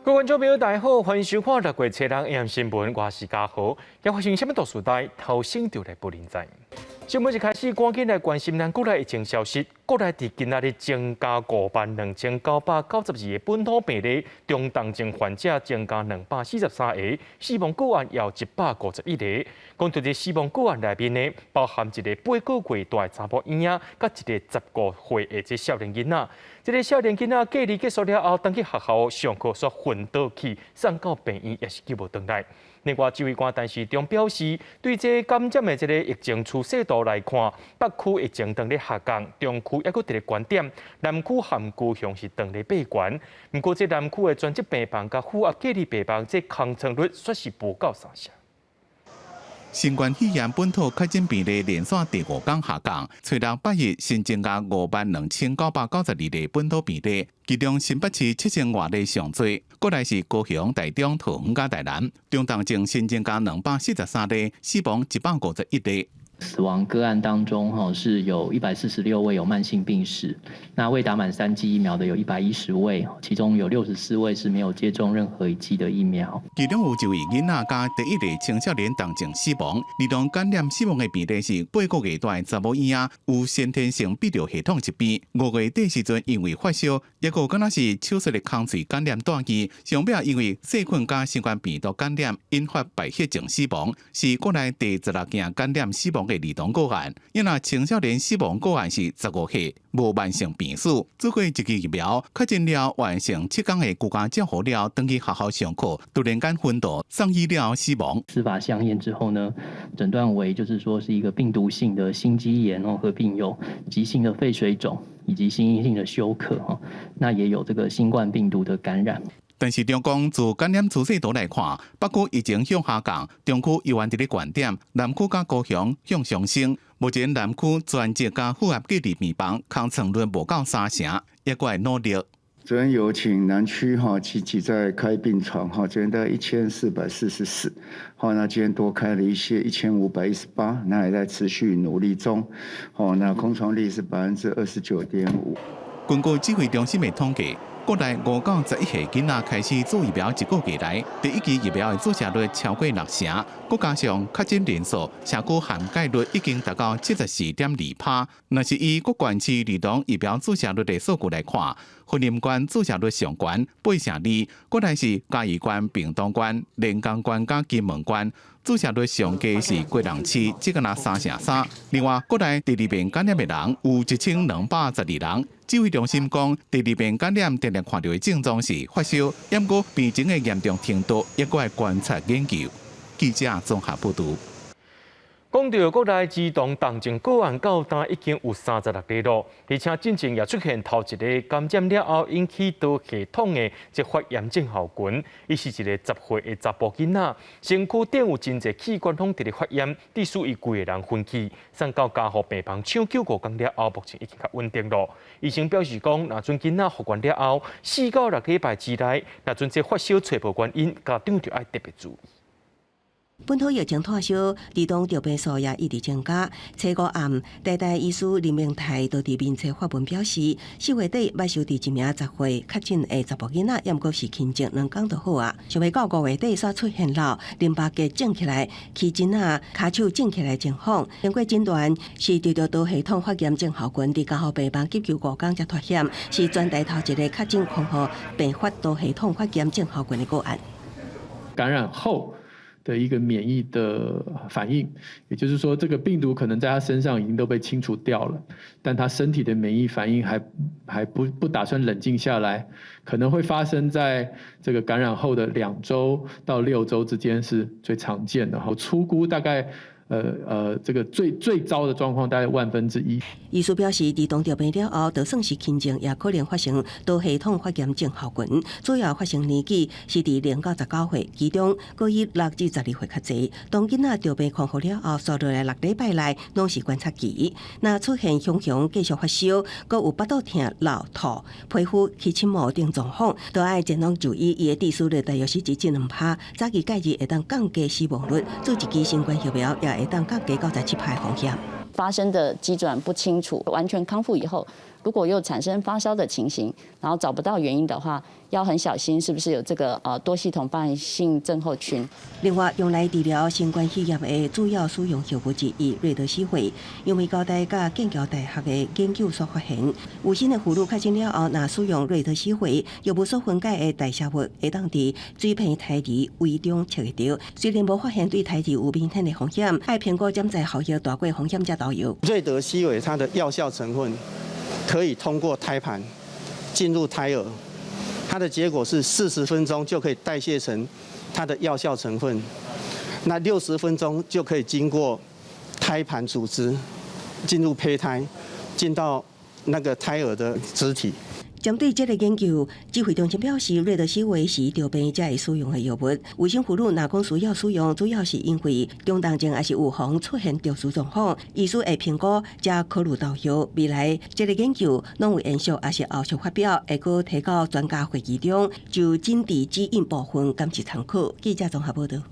各位觀眾朋友，大家好，歡迎收看六月初六暗新聞，我是嘉豪。今發生啥物大事代，頭先就來報您知。新聞一開始，趕緊來關心咱國內疫情消息。國內佇今仔日增加52,992個本土病例，中重症患者增加243個，死亡個案有151個。講到這死亡個案內面呢，包含一個8個月大的查某嬰仔，佮一個15歲的這少年囡仔。這個少年囡仔隔離結束了後，轉去學校上課，煞昏倒去，送到病院也是救無轉來。另外，指揮官陳時中表示，對這感染的這個疫情趨勢圖來看，北區疫情當咧下降，中區猶閣佇咧懸點，南區和高雄是當咧爬懸。毋過，這南區的專責病房佮負壓隔離病房，這空床率煞是無夠三成。新冠肺炎本土確診病例連續第五天下降，初六八日新增加52,992例本土病例，其中新北市7000外例上濟，過來是高雄、台中、桃園佮台南，中重症新增加243例，死亡151例。死亡個案當中，哈是有146位有慢性病史，那未打滿三劑疫苗的有110位，其中有64位是沒有接種任何一劑的疫苗。其中有一位囡仔佮第一例青少年重症死亡，兒童感染死亡的病例是8個月大的查某嬰仔，有先天性泌尿系統疾病，5月底時陣因為發燒，抑閣敢若是手術的空喙感染住院，上尾因為細菌佮新冠病毒感染引發敗血症死亡，是國內第16件感染死亡的兒童個案，因為青少年死亡個案是15歲，無慢性病史，注過一劑疫苗，確診了完成7天的居家照護了，轉去學校上課，突然間昏倒，送醫了死亡。司法相驗之後呢，診斷為就是說是一個病毒性的心肌炎哦，合併有急性的肺水腫以及心因性的休克哈，那也有這個新冠病毒的感染。陳時中講，自感染趨勢圖來看，北區疫情向下降，中區猶原佇咧懸點，南區佮高雄向上升。目前南區專責佮負壓隔離病房空床率無夠三成，猶閣會努力。昨天有請南區哈積極在開病床哈，昨天大概1444，好，那今天多開了一些1518，那也在持續努力中，好，那空床率是29.5%。根據指揮中心的統計，國內5到11歲囡仔開始注疫苗一個月來，第一劑疫苗的注射率超過六成，閣加上確診人數社區涵蓋率已經達到74.2%。若是以各縣市兒童疫苗注射率的數據來看，雲林縣注射率上懸8成2，過來是嘉義縣、屏東縣、連江縣佮金門縣。注射率上低是基隆市，只敢若3成3。另外，國內第二遍感染的人有1212人。指揮中心講，第二遍感染常常看著的症狀是發燒，毋過病情的嚴重程度猶閣愛觀察研究。記者綜合報導。講到國內兒童重症個案到今已經有36例咯，而且進前也出現頭一個感染了後引起多系統的這發炎症候群，伊是一個10歲的查埔囡仔，身軀頂有真濟器官攏佇咧發炎，致使伊規个人昏去，送到加護病房搶救5工了後，目前已經較穩定咯。醫生表示講，若陣囡仔復原了後，4到6禮拜之內，若陣這發燒揣無原因，家長就愛特別注意。本土疫情拖燒，兒童著病數也一直增加。初五暗，台大醫師林明泰就佇面冊發文表示，4月底捌收佇一名10歲確診的查埔囡仔，猶毋過是輕症兩工就好啊。想袂到5月底煞出現了淋巴結腫起來、臍筋仔、跤手腫起來情況。經過診斷是得著多系統發炎症候群，佇加護病房急救五工才脫險，是全台頭一个確診空腹併發多系統發炎症候群的個案。感染後的一個免疫的反應，也就是說，這個病毒可能在他身上已經都被清除掉了，但他身體的免疫反應還不打算冷靜下來，可能會發生在這個感染後的2周到6周之間是最常見的。然後粗估大概這個最最糟的狀況大概1/萬。醫師表示，兒童著病了後，就算是輕症，也可能發生多系統發炎症候群。主要發生年紀是佇0到19歲，其中閣以6至12歲較濟。當囡仔著病康復了後，紲落來6禮拜內攏是觀察期。若出現雄雄繼續發燒，閣有腹肚疼、漏吐、皮膚起青毛等狀況，都愛前往就醫。伊的致死率大約是1至2趴，早期介入會當降低死亡率。注一支新冠疫苗也會當降低97%風險。發生的機轉不清楚，完全康復以後，如果又產生發燒的情形，然後找不到原因的話，要很小心，是不是有這個多系統發炎性症候群？另外，用來治療新冠肺炎的主要使用藥物之一瑞德西韋，由美國大佮劍橋大學的研究所發現，有新的婦女確診了後，若使用瑞德西韋藥物所分解的代謝物，會當佇水伻胎兒胃中測會著。雖然無發現對胎兒有明顯的風險，愛評估潛在效益大過風險才投藥。瑞德西韋它的藥效成分可以通過胎盤進入胎兒，它的結果是40分鐘就可以代謝成它的藥效成分，那60分鐘就可以經過胎盤組織進入胚胎，進到那個胎兒的肢體。針對這個研究，指揮中心表示，瑞德西韋是著病才會使用的藥物。衛生婦女若講需要使用，主要是因為中重症抑是預防出現特殊狀況，醫師會評估才考慮投藥。未來這個研究攏有延續，抑是後續發表，會閣提交專家會議中，就診治指引部分監視參考。記者綜合報導。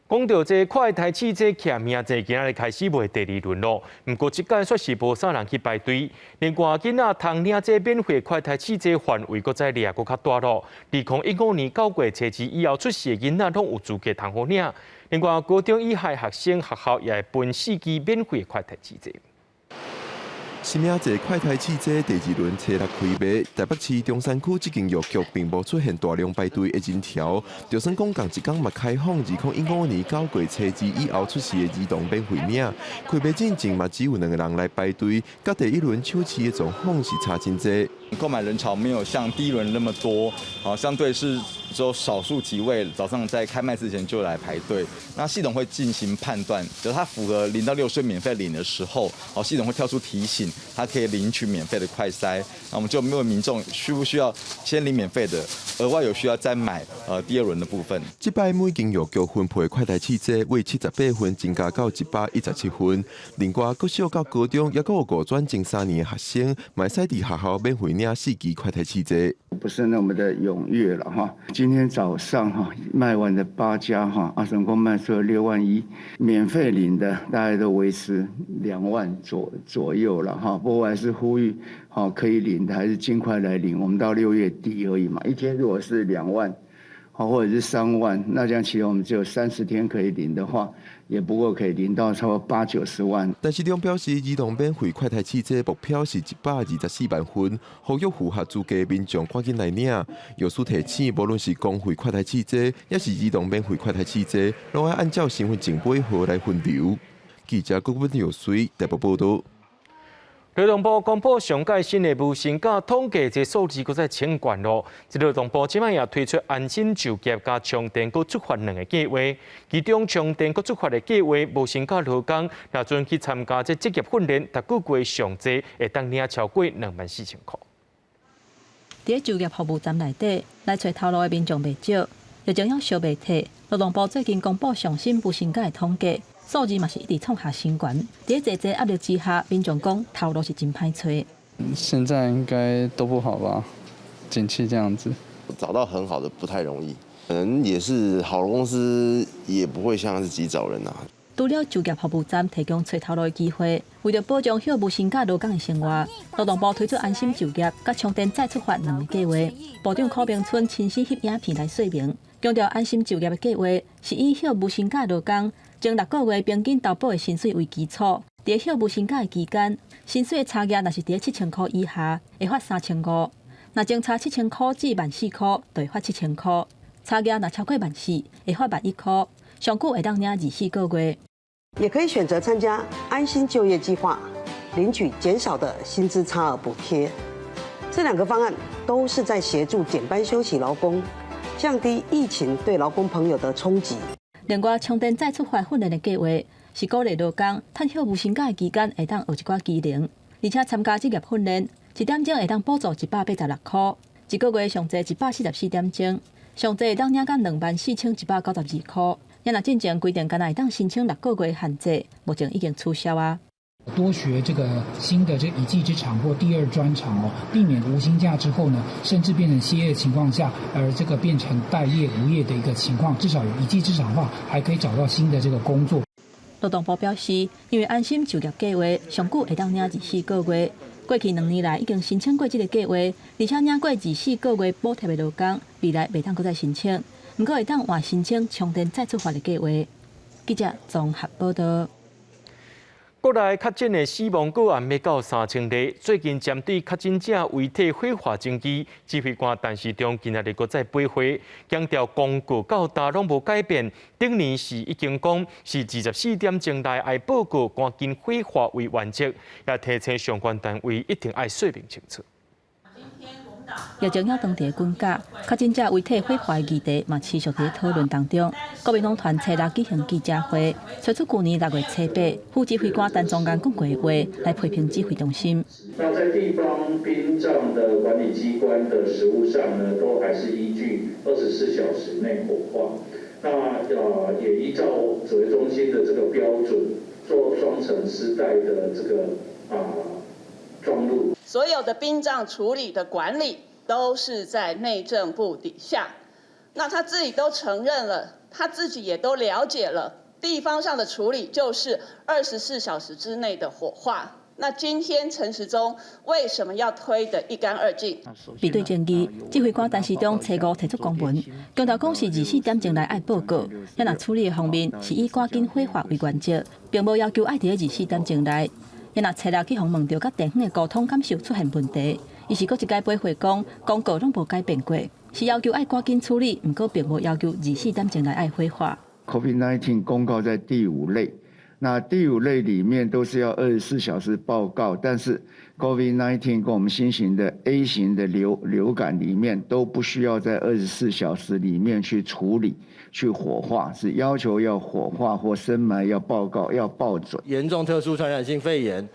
講著這快篩試劑欠命濟，今仔日開始賣第二輪囉。毋過這擺卻是無啥人去排隊。另外，囡仔通領這免費快篩試劑範圍，閣再掠閣較大囉。2015年9月初二以後出世的囡仔，攏有資格通好領。另外，高中以下學生學校也會分四支免費快篩試劑。實名制快篩試劑第二輪初六開賣，台北市中山區這間藥局並無出現大量排隊的人潮。就算講仝一工嘛開放，2015年9月初二以後出世的兒童免費領，開賣進前嘛只有兩個人來排隊，佮第一輪搶試的狀況是差真濟。購買人潮沒有像第一輪那麼多，好，相對是只有少數幾位早上在開賣之前就來排隊。那系統會進行判斷，只要他符合0到6歲免費領的時候，哦，系統會跳出提醒，他可以領取免費的快篩。那我們就問民眾需不需要先領免費的，額外有需要再買第二輪的部分。這擺每間藥局分配快篩試劑為78份增加到117份。另外，國小到高中抑閣有五專前三年的學生，嘛會使佇學校免費領四支快篩試劑。不是那麼的踴躍了哈。今天早上哈賣完的八家哈，啊總共賣出了6萬1，免費領的大概都維持2萬左右了哈。不過還是呼籲，好可以領的還是盡快來領。我們到6月底而已嘛，一天如果是2萬，好或者是3萬，那這樣其實我們只有30天可以領的話，也不過可以領到差不多八九十萬。陳時中表示，兒童免費快篩試劑目標是124萬份，呼籲符合資格民眾趕緊來領。藥師提醒，無論是公費快篩試劑，抑是兒童免費快篩試劑，攏愛按照身份證尾號來分流。記者郭文友水台北報導。勞動部公布上屆新的無薪假統計，這數字閣再衝懸囉。這勞動部這擺也推出安心就業佮充電閣出發兩个計劃，其中充電閣出發的計劃，無薪假勞工若準去參加這職業訓練，逐個月上濟會當領超過24,000箍。佇就業服務站內底來揣頭路的民眾袂少，疫情猶燒袂退。勞動部最近公布上新無薪假的統計。數字嘛是一直創下新懸，佇這濟壓力之下，民眾講頭路是真歹揣。現在應該都不好吧？景氣這樣子，找到很好的不太容易，可能也是好的公司也不會像是急找人啊。除了就業服務站提供揣頭路的機會，為著保障歇無薪假勞工的生活，勞動部推出安心就業佮充電再出發兩个計劃。部長柯銘春親自翕影片來說明，強調安心就業的計劃是以歇無薪假勞工前6個月平均投保的薪水為基礎，佇歇無薪假的期間，薪水的差額若是佇7000箍以下，會發3500；若前差7000箍至14,000箍，就會發7000箍；差額若超過14,000，會發11,000箍。上久會當領24個月。也可以選擇參加安心就業計劃，領取減少的薪資差額補貼。這兩個方案都是在協助減班休息勞工，降低疫情對勞工朋友的衝擊。另外，充電再出發訓練的計劃是鼓勵勞工趁歇無薪假的期間會當學一寡技能，而且參加職業訓練，一點鐘會當補助186箍，一個月上濟144點鐘，上濟會當領到24,192箍。也若進前規定，干焦會當申請6個月限制，目前已經取消啊。多學這個新的這一技之長或第二專長哦，避免無薪假之後呢，甚至變成歇業的情況下，而這個變成待業無業的一個情況。至少有一技之長的話，還可以找到新的這個工作。勞動部表示，因為安心就業計劃上久會當領24個月，過去2年來已經申請過這个計劃，而且領過24個月補貼的勞工，未來袂當閣再申請，毋過會當換申請充電再出發的計劃。記者綜合報道。國內確診的死亡個案欲到3000例。最近針對確診者遺體火化爭議，指揮官陳時中今仔日閣再回話，強調公告到今攏無改變。頂年是已經講是24點鐘內愛報告，趕緊火化為原則，也提醒相關單位一定愛說明清楚。疫情猶當佇滾絞，確診者遺體火化的議題嘛持續佇討論當中。國民黨團初六舉行記者會，提出舊年6月初8，副指揮官陳宗彥講過的話來批評指揮中心。那在地方殯葬的管理機關的實務上呢，都還是依據24小時內火化。那也依照指揮中心的這個標準，做雙層屍袋的這個裝入。所有的殯葬處理的管理都是在內政部底下，那他自己都承認了，他自己也都了解了，地方上的處理就是24小時之內的火化。那今天陳時中為什麼要推得一乾二淨？面對爭議，指揮官陳時中初五提出公文，強調講是24點鐘內愛報告，啊若處理的方面是以趕緊火化為原則，並無要求愛佇24點鐘內。伊若初六去予問著，佮地方的溝通感受出現問題，伊是閣一擺回話講，公告攏無改變過，是要求愛趕緊處理，毋過並無要求24點鐘內愛火化。 COVID-19 公告在第五類，那第五類裡面都是要24小時報告，但是 COVID-19 跟我們新型的 A 型的流感裡面都不需要在24小時裡面去處理、去火化，是要求要火化或深埋要報告要報准。嚴重特殊傳染性肺炎，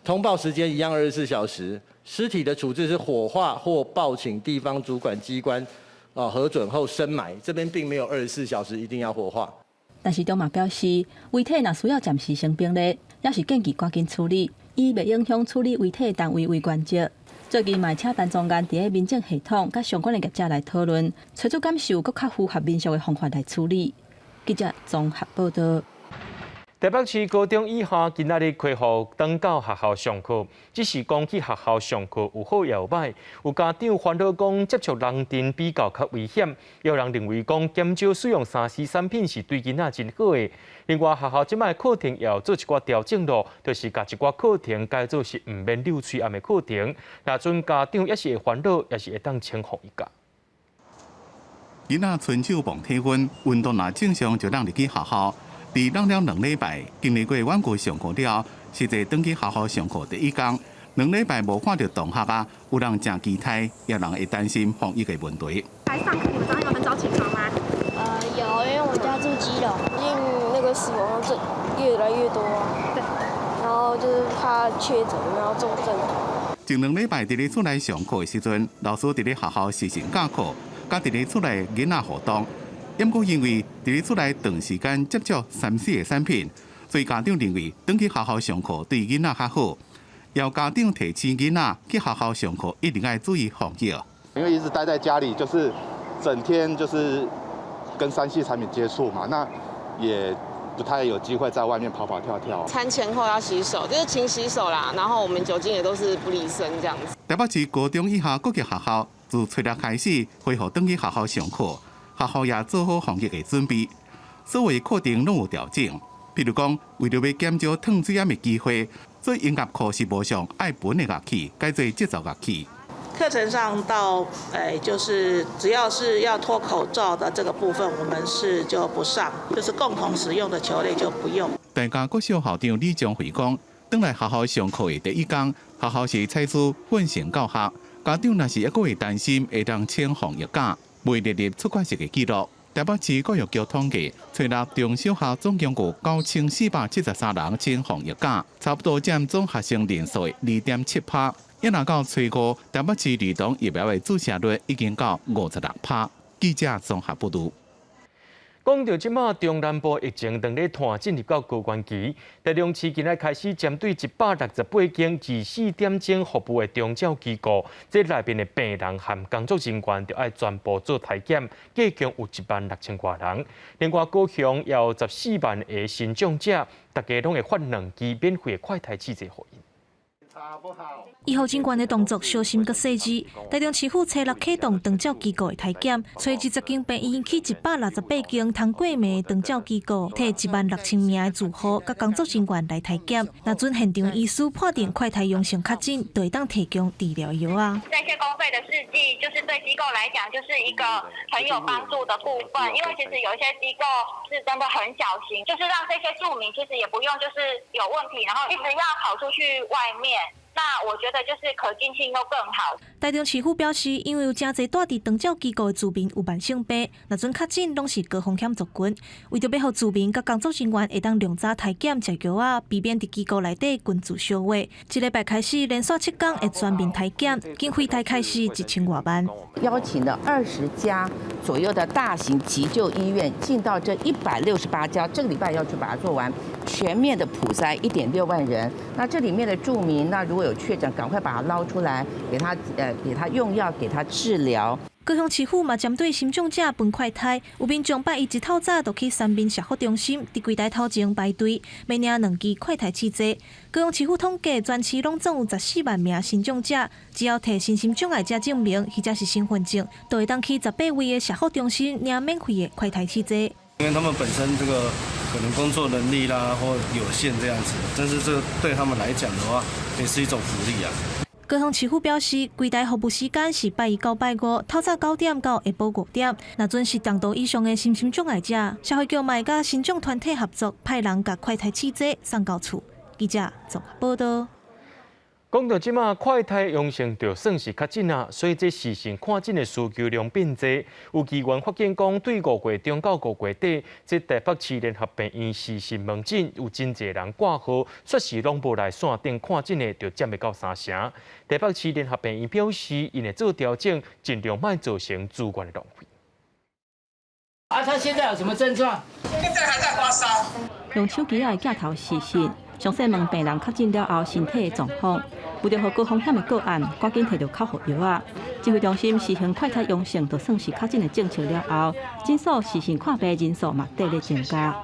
通報時間一樣24小時，屍體的處置是火化或報請地方主管機關核准後深埋，這邊並沒有24小時一定要火化。但是中嘛表示，遺體若需要暫時先冰咧，也是建議趕緊處理，以袂影響處理遺體的單位為原則。最近嘛請陳宗彥佇咧民政系統佮相關的業者來討論，揣出感受閣較符合民俗的方法來處理。記者綜合報道。台北市高中以下今仔日恢復轉到學校上課，只是講去學校上課有好也有䆀。有家長煩惱講接觸人陣比較較危險，有人認為講減少使用3C 產品是對囡仔真好的。另外，學校這擺課程也有做一寡調整咯，就是共一寡課程改做是毋免溜喙罨的課程。若準家長也是會煩惱，也是會當請放伊假。囡仔伸手磅體溫，溫度若正常就通入去學校。佇湳了2禮拜，經歷過遠距上課了，實際轉去學校上課第一工，2禮拜無看著同學啊，有人誠期待，也有人會擔心防疫的問題。來上課，你們早上有很早起床嗎？有，因為我家住基隆，因為那個死亡症越來越多，對，然後就是怕確診，然後重症。前2禮拜佇咧厝內上課的時陣，老師佇咧學校視訊教課，佮佇咧厝內囡仔互動。毋過因為佇咧厝內長時間接觸3C 的產品，所以家長認為轉去學校上課對囡仔較好。有家長提醒囡仔去學校上課一定愛注意防疫。因為一直待在家裡，就是整天就是跟3C 產品接觸嘛，那也不太有機會在外面跑跑跳跳。餐前後要洗手，就是勤洗手啦。然後我們酒精也都是不離身這樣子。台北市高中以下各級學校自初六開始恢復轉去學校上課。學校也做好防疫的準備，所有課程攏有調整。比如講，為著欲減少褪水罨的機會，所以音樂課是無上愛盤的樂器，改做節奏樂器。課程上到，就是只要是要脫口罩的這個部分，我們是就不上，就是共同使用的球類就不用。大家國小校長李章輝講，轉來學校上課的第一工，學校是採取混成教學，家長若是猶閣會擔心會當請防疫假。未列入出缺席的記錄。台北市教育局統計，初六中小學總共有9473人請防疫假，差不多佔總學生人數的2.7%。一若到初五，台北市兒童疫苗的注射率已經到56%。記者綜合報導。講到這馬中南部疫情當咧拖進入到高原期，台中市今仔開始針對168間24點鐘服務的長照機構，這內面的病人和工作人員著愛全部做篩檢，計共有1萬6千外人。另外，高雄也有14萬个身障者，大家攏會發兩支免費的快篩試劑予𪜶。醫護人員的動作小心閣細緻，台中市府初六啟動長照機構的篩檢，揣20間病院去168間通過罵的長照機構，提1萬6千名的住戶佮工作人員來篩檢。若準現場醫師判定快篩陽性確診，就會當提供治療藥啊。這些公費的試劑，就是對機構來講，就是一個很有幫助的部分。因為其實有一些機構是真的很小型，就是讓這些住民其實也不用就是有問題，然後一直要跑出去外面。那我覺得就是可進性又更好。台中市府表示，因為有誠濟蹛佇長照機構的住民有慢性病，若準確診攏是高風險族群，為著欲予住民佮工作人員會當量早篩檢食藥仔，避免佇機構內底群聚相話。這禮拜開始連續7天會全面篩檢，經費大概是1000外萬。邀請了20家左右的大型急救醫院進到這168家，這個禮拜要去把它做完，全面的普篩1.6萬人。那這裡面的住民，那如果有確診，趕快把它撈出來，給他用藥，給他治療。高雄市府嘛，針對身障者分快篩，有民眾拜一一透早就去三民社福中心，佇櫃台頭前排隊，欲領兩支快篩試劑。高雄市府統計，全市攏總有14萬名身障者，只要提身心障礙者證明或者是身份證，就會當去18位的社福中心領免費的快篩試劑。因為他們本身這個可能工作能力啦或有限這樣子，但是這對他們來講的話，也是一種福利啊。高雄市府表示，櫃台服務時間是拜一到拜五，透早9點到下晡5點。若準是重度以上的身心障礙者，社會局嘛會佮身障團體合作，派人共快篩試劑送到厝。記者綜合報道。講到這馬快篩陽性就算是確診啊，所以這視訊看診的需求量變濟。有議員發現講，對5月中到5月底，這台北市聯合病院視訊門診有真濟人掛號，煞是攏無來線頂看診的，就佔會到三成。台北市聯合病院表示，𪜶會做調整，盡量莫造成資源的浪費。啊，他現在有什麼症狀？現在還在發燒。用手機仔的鏡頭視訊，詳細問病人確診了後身體的狀況。為著予高風險的個案，趕緊提著口服藥仔。指揮中心實行快篩陽性就算是確診的政策了後，診所視訊看病人數嘛綴咧增加。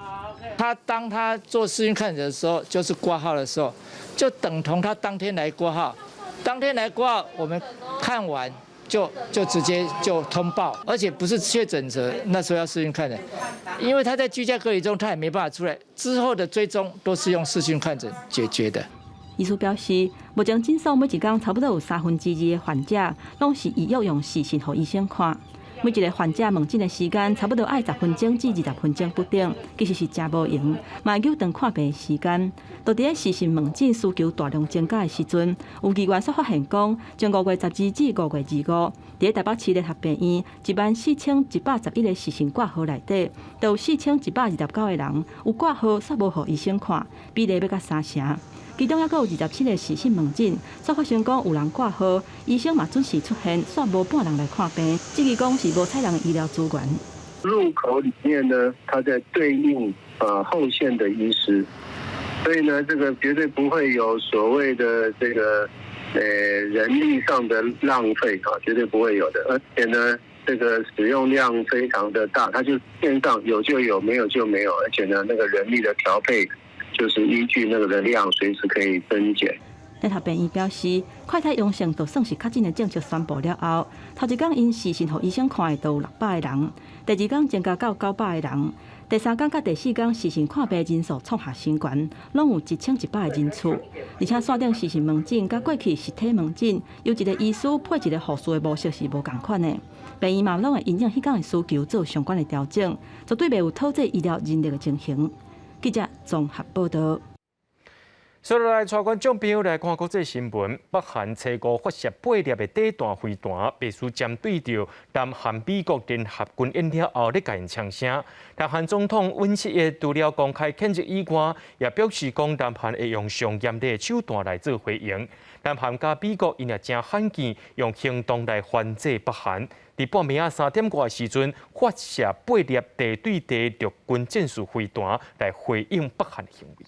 他當他做視訊看診的時候，就是掛號的時候，就等同他當天來掛號。當天來掛號，我們看完就直接就通報，而且不是確診者那時候要視訊看診，因為他在居家隔離中，他也沒辦法出來，之後的追蹤都是用視訊看診解決的。醫師表示，目前診所每一工差不多有2/3的患者，攏是預約用視訊予醫生看。每一个患者問診的時間差不多愛10分鐘至20分鐘不等，其實是誠無閒，嘛會延長看病的時間。就佇咧視訊問診需求大量增加的時陣，有議員煞發現講，從5月12至5月25，佇咧台北市聯合病院14,111个視訊掛號內底，就有4,129个人有掛號，煞無予醫生看，比例欲到三成。其中猶閣有27个視訊問診，煞發生講有人掛號，醫生嘛準時出現，煞無半人來看病，質疑講是無採人醫療資源。入口裡面呢，它在對應後線的醫師，所以呢，這個絕對不會有所謂的這個人力上的浪費啊，絕對不會有的。而且呢，這個使用量非常的大，它就線上有就有，沒有就沒有，而且呢，那個人力的調配。就是依據那個的量，隨時可以增減。聯合病院表示，快篩陽性就算是確診的政策宣布了後，頭一工𪜶視訊予醫生看的都有600個人，第二工增加到900個人，第三工佮第四工視訊看病人數創下新高，攏有1100個人次。而且線頂視訊門診佮過去實體門診，由一個醫師配一個護士的模式是無仝款的。病院嘛攏會因應彼工的需求做相關的調整，絕對袂有拖濟醫療人力的情形。記者綜合報道。接落來，帶觀眾朋友來看國際新聞。北韓初五發射八粒的地彈飛彈，白書針對著南韓美國聯合軍演了後，咧共𪜶嗆聲。南韓總統尹錫悅除了公開譴責以外，也表示講南韓會用上嚴厲的手段來做回應。南韓佮美國𪜶也誠罕見用行動來反制北韓。佇半暝仔3點外的時陣，發射八粒地對地陸軍戰術飛彈來回應北韓的行為。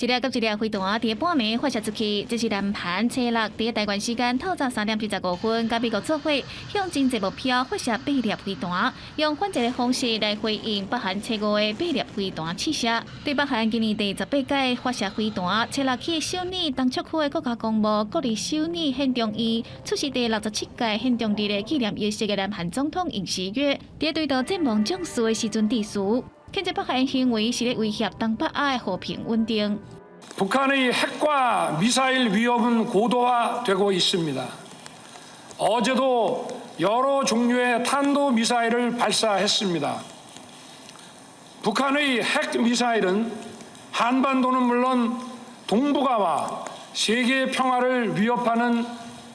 一粒佮一粒飛彈佇半暝發射出去，這是南韓初六佇台灣時間透早3點45分，佮美國做伙向真濟目標發射八粒飛彈，用反制的方式來回應北韓初五的八粒飛彈試射。對北韓今年第18屆發射飛彈，初六去首爾東拓區的國家公墓國立首爾憲宗院出席第67屆憲宗日的紀念儀式的南韓總統尹錫悅，佇追悼陣亡將士的時陣致辭。譴責北韓行為是咧威脅東北亞的和平穩定。 북한의 핵과 미사일 위협은 고도화되고 있습니다. 어제도 여러 종류의 탄도 미사일을 발사했습니다. 북한의 핵 미사일은 한반도는 물론 동북아와 세계 평화를 위협하는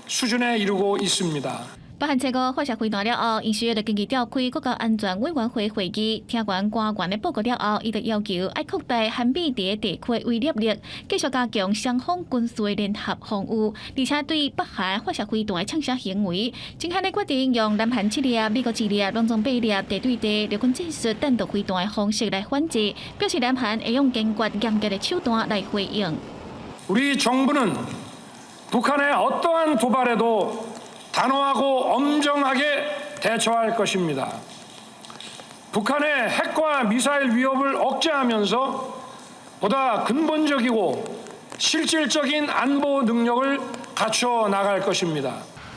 수준에 이르고 있습니다. 北韓初五發射飛彈了後，尹錫悅就緊急召開國家安全委員會會議，聽完官員的報告了後，伊就要求愛擴大韓美佇地區的威懾力，繼續加強雙方軍事的聯合防禦，而且對北韓發射飛彈的嗆聲行為，真漢咧決定用南韓七粒、美國一粒、攏總八粒地對地陸軍戰術彈道飛彈的方式來反制，表示南韓會用堅決嚴格的手段來回應。 우리 정부는 북한의 어떠한 도발에도 단호하고 엄정하게 대처할 것입니다. 북한의 핵과 미사일 위협을 억제하면서 보다 근본적이고 실질적인 안보 능력을 갖춰 나갈 것입니다.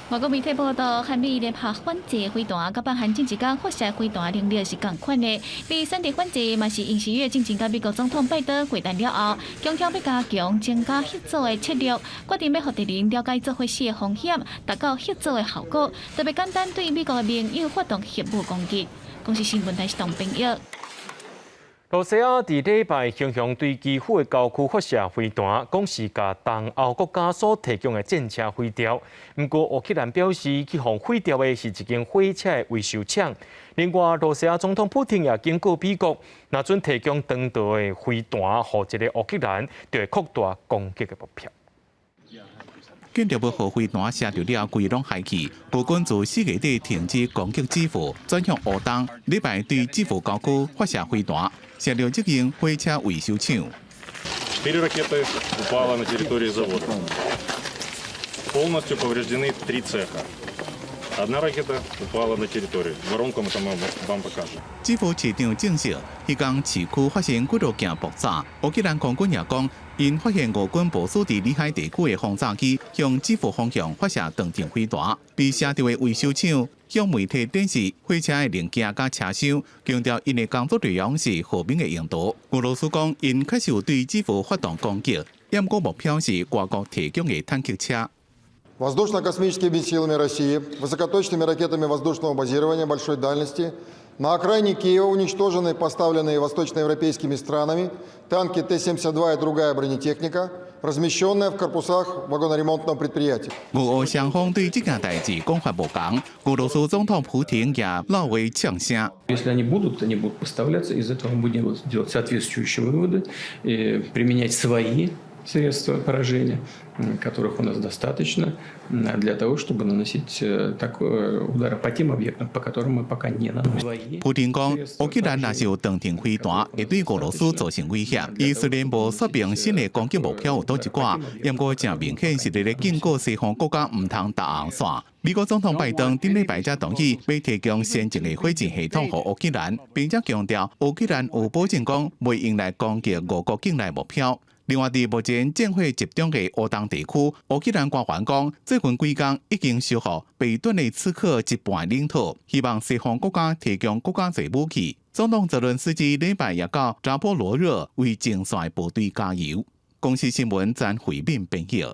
外國媒體報道，韓美聯合反制飛彈，佮北韓前一工發射飛彈能力是仝款的。而選擇反制嘛是尹錫悅進前佮美國總統拜登會談了後，強調欲加強增加合作的策略，決定欲予敵人了解做伙死的風險，達到合作的效果。特別簡單對美國的盟友發動核武攻擊。公視新聞台是董編譯。羅西亞佇禮拜雄雄對基輔的郊區發射飛彈，講是共東歐國家所提供的戰車毀掉。毋過烏克蘭表示，去予毀掉的是一間火車的維修廠。另外，羅西亞總統普丁也警告美國，若準提供長途的飛彈予這个烏克蘭，就會擴大攻擊的目標。建築物予飛彈射著了，規攏害去。俄軍自4月底停止攻擊基輔，轉向烏東。禮拜對基輔郊區發射飛彈，射著這間火車維修廠。 Четыре ракеты упало на территории завода. Полностью повреждены три цеха. Одна ракета упала на территорию. Воронку мы там вам покажем. 基輔市長證實，彼工市區發生幾落件爆炸。烏克蘭空軍也講，𪜶發現俄軍部署佇裡海地區的轟炸機向基輔方向發射長程飛彈，被射著的維修廠向媒體展示火車的零件佮車廂，強調𪜶的工作內容是和平的用途。俄羅斯講，𪜶確實有對基輔發動攻擊，毋過目標是外國提供的坦克車。 Воздушно-космическими силами России, высокоточными ракетами воздушного базирования большой дальности на окраине Киева уничтожены поставленные восточноевропейскими странами танки Т-72 и другая бронетехника, размещенная в корпусах вагоноремонтного предприятия. 俄烏雙方對這件代誌講法無仝，俄羅斯總統普丁也鬧話嗆聲。 Если они будут, они будут поставляться, из этого мы будем делать соответствующие выводы, и применять свои средства поражения, которых у нас достаточно для того, чтобы наносить такой удар по тем объектам, по которым мы пока не наносим. 普丁講，烏克蘭若是有長程飛彈，會對俄羅斯造成威脅。伊雖然無說明新的攻擊目標有佗一寡，毋過誠明顯是佇咧警告西方國家毋通踏紅線。美國總統拜登頂禮拜才同意欲提供先進的火箭系統予烏克蘭，並且強調烏克蘭有保證講袂用來攻擊俄國境內目標。另外，佇目前戰火集中的烏東地區，烏克蘭官員講，最近幾工已經收復被頓涅茨克一半領土，希望西方國家提供閣較濟武器。總統澤倫斯基禮拜也到扎波羅熱為前線部隊加油。公視新聞詹慧敏編譯。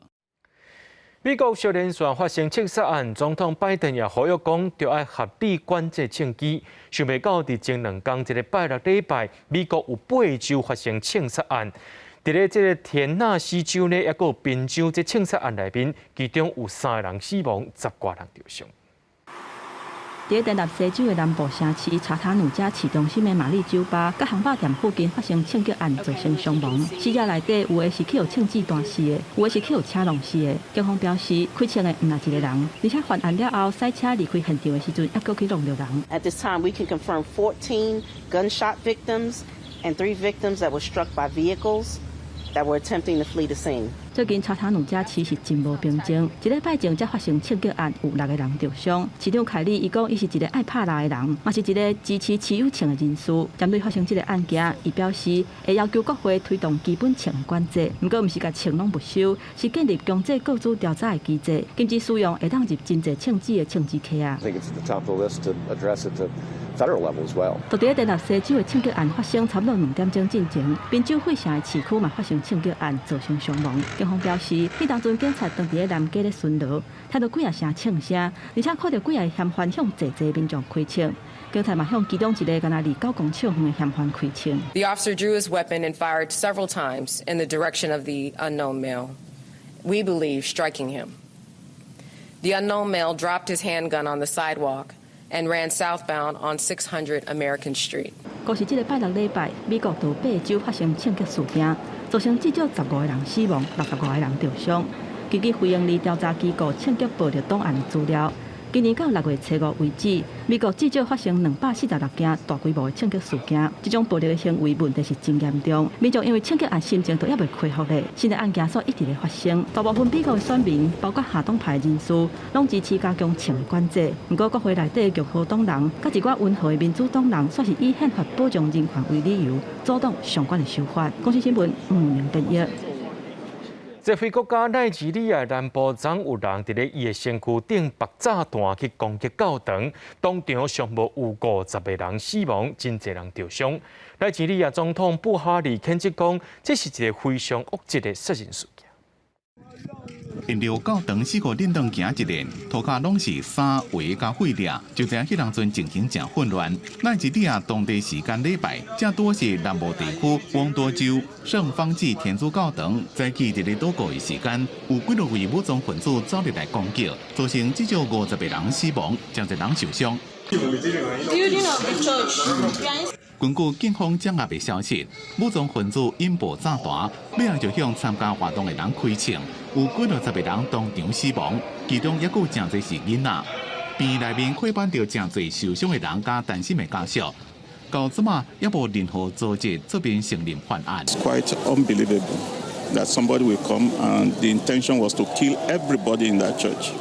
美國接連續發生槍殺案，總統拜登也呼籲講，著愛合理管制槍支。想袂到佇前兩工，這个拜六禮拜，美國有八州發生槍殺案。佇咧這个田納西州呢，抑閣有賓州這槍殺案內面，其中有三个人死亡，十外人著傷。佇田納西州的南部城市查塔努加市中心的瑪麗酒吧，佮漢堡店附近發生槍擊案，造成傷亡。死者內底有的是去予槍子彈死的，有的是去予車撞死的。警方表示，開槍的毋但一个人，而且犯案了後，駛車離開現場的時陣，猶閣去撞著人。 At this time, we can confirm 14 gunshot victims and three victims that were struck by vehicles that were attempting to flee the scene. 最近查塔努加市是真無平靜，一禮拜前才發生槍擊案，有六個人著傷。市長凱利伊講，伊是一个愛拍獵的人，嘛是一个支持持有槍的人士。針對發生這个案件，伊表示會要求國會推動基本槍的管制，毋過毋是共槍攏沒收，是建立強制告知調查的機制，禁止使用會當入真濟槍支的槍支卡。 I think it's at the top of the list to address at the federal level as well. 就佇咧田納西州的槍擊案發生差不多2點鐘進前，賓州費城的市區嘛發生槍擊案，造成傷亡。警方表示，彼當陣警察當佇咧南街咧巡邏，聽到幾仔聲槍聲，而且看著幾个嫌犯向濟濟民眾開槍。警察嘛向其中一个敢若離9公尺遠的嫌犯開槍。 The officer drew his weapon and fired several times in the direction of the unknown male. We believe striking him. The unknown male dropped his handgun on the sidewalk and ran southbound on 600 American Street. 閣是這个拜六禮拜，美國就八州發生槍擊事件，造成至少15個人死亡，65個人著傷。根據非營利調查機構槍擊暴力檔案的資料，今年到6月初5為止，美國至少發生246件大規模的槍擊事件。這種暴力的行為問題是真嚴重，民眾因為槍擊案心情都猶未恢復咧，新的案件煞一直咧發生。大部分美國的選民，包括下黨派人士，攏支持加強槍的管制。毋過國會內底共和黨人，佮一寡溫和的民主黨人，煞是以憲法保障人權為理由，阻擋相關的修法。公視新聞吳明編譯。這非國家奈及利亞南部昨有人佇咧伊的身軀頂縛炸彈去攻擊教堂，當場上無有50個人死亡，真濟人著傷。奈及利亞總統布哈里譴責講，這是一个非常惡質的殺人事件。沿著教堂四處振動行一輪，塗跤攏是衫鞋佮廢料，就知影彼當陣情形誠混亂。奈及利亞當地時間禮拜，這拄是南部地區翁多州聖方濟天主教堂，早起佇咧禱告的時間，有幾落位武裝分子走入來攻擊，造成至少50個人死亡，誠濟人受傷。根據警方掌握的消息，武裝分子引爆炸彈，尾仔就向參加活動的人開槍，有幾落十個人當場死亡，其中猶閣有誠濟是囡仔。病院內面看板著誠濟受傷的人佮擔心的家屬，到這馬猶無任何組織出面承認犯案。 It's quite unbelievable that somebody will come and the intention was to kill everybody in that church.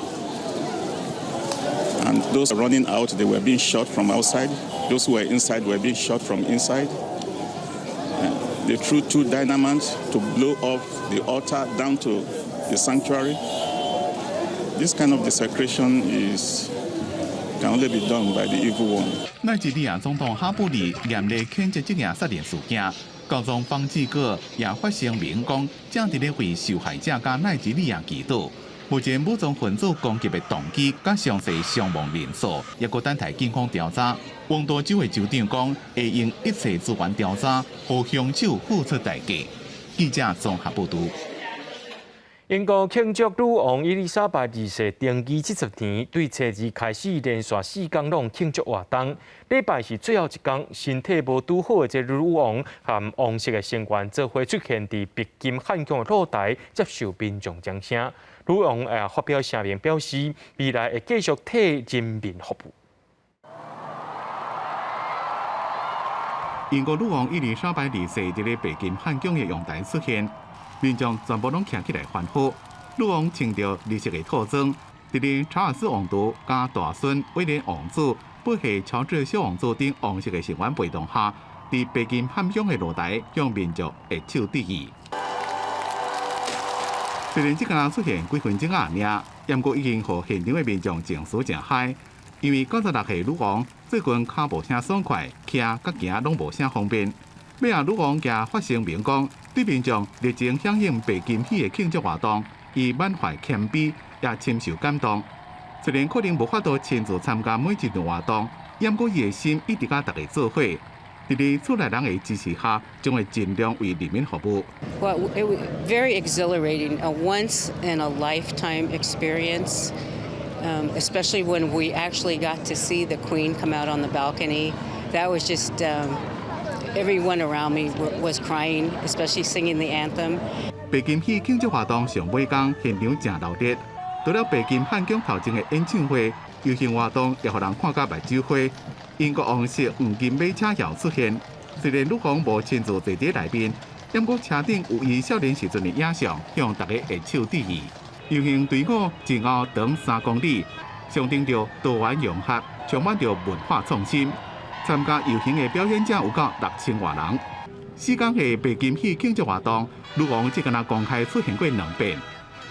And those running out, they were being shot from outside. Those who were inside were being shot from inside. They threw two dynamites to blow off the altar down to the sanctuary. This kind of desecration is can only be done by the evil one. 奈及利亞總統哈布里嚴厲譴責這件殺人事件，教宗方濟各也發聲明講，正佇咧為受害者佮奈及利亞祈禱。目前武裝分子攻擊的動機佮詳細傷亡人數，猶閣等待警方調查。翁多州的州長講，會用一切資源調查，予兇手付出代價。記者綜合報導。英國慶祝女王伊麗莎白二世登基70年，對初二開始連續4工攏慶祝活動。禮拜是最後一工，身體無拄好的這女王和王室的成員做伙出現佇白金漢宮的露台，接受民眾掌聲。女王也發表聲明表示，未來會繼續替人民服務。英國女王伊麗莎白二世佇咧白金漢宮的陽台出現，民眾全部攏徛起來歡呼。女王穿著綠色的套裝，佇咧查爾斯王儲佮大孫威廉王子、伯父喬治小王子等王室的成員陪同下，佇白金漢宮的露台向民眾握手致意。雖然這個人出現幾分鐘仔爾，毋過已經予現場的民眾情緒誠 high，因為96歲女王最近跤無啥爽快，徛佮行攏無啥方便。尾仔女王也發聲明講，對民眾熱情響應白金禧的慶祝活動，伊滿懷謙卑，也深受感動。雖然可能無法度親自參加每一場活動，毋過伊的心一直佮大家做伙。佇咧厝內人的支持下，將會盡量為人民服務。 Well, it was very exhilarating, a once in a lifetime experience, especially when we actually got to see the Queen come out on the balcony. That was just everyone around me was crying, especially singing the anthem. 白金禧慶祝活動上尾工現場誠鬧熱，除了白金漢宮頭前的演唱會、遊行活動，也予人看甲目睭花。英國王室黃金馬車也出現，雖然女王無親自坐佇內面，毋過車頂有伊少年時陣的影像，向大家揮手致意。遊行隊伍前後長3公里，象徵著多元融合，充滿著文化創新。參加遊行的表演者有到6000外人。4工的白金禧慶祝活動，女王只敢若公開出現過兩遍，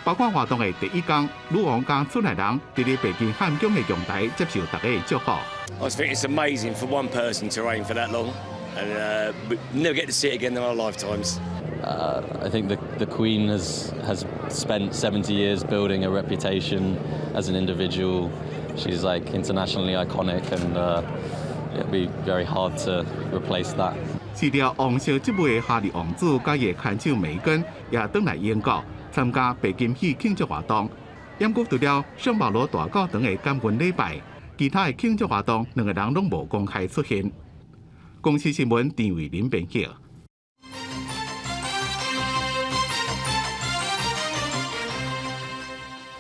包括活動的第一工，女王佮厝內人佇咧白金漢宮的陽台接受大家的祝福。 I think it's amazing for one person to reign for that long, and we never get to see it again in our lifetimes. I think the Queen has spent 70 years building a reputation as an individual. She's like internationally iconic, and it'll be very hard to replace that. 辭掉王室職位的哈利王子佮伊的牽手梅根也轉來英國參加白金禧慶祝活動。毋過除了聖保羅大教堂的感恩禮拜，其他的慶祝活動兩个人攏無公開出現。公視新聞陳慧琳編輯。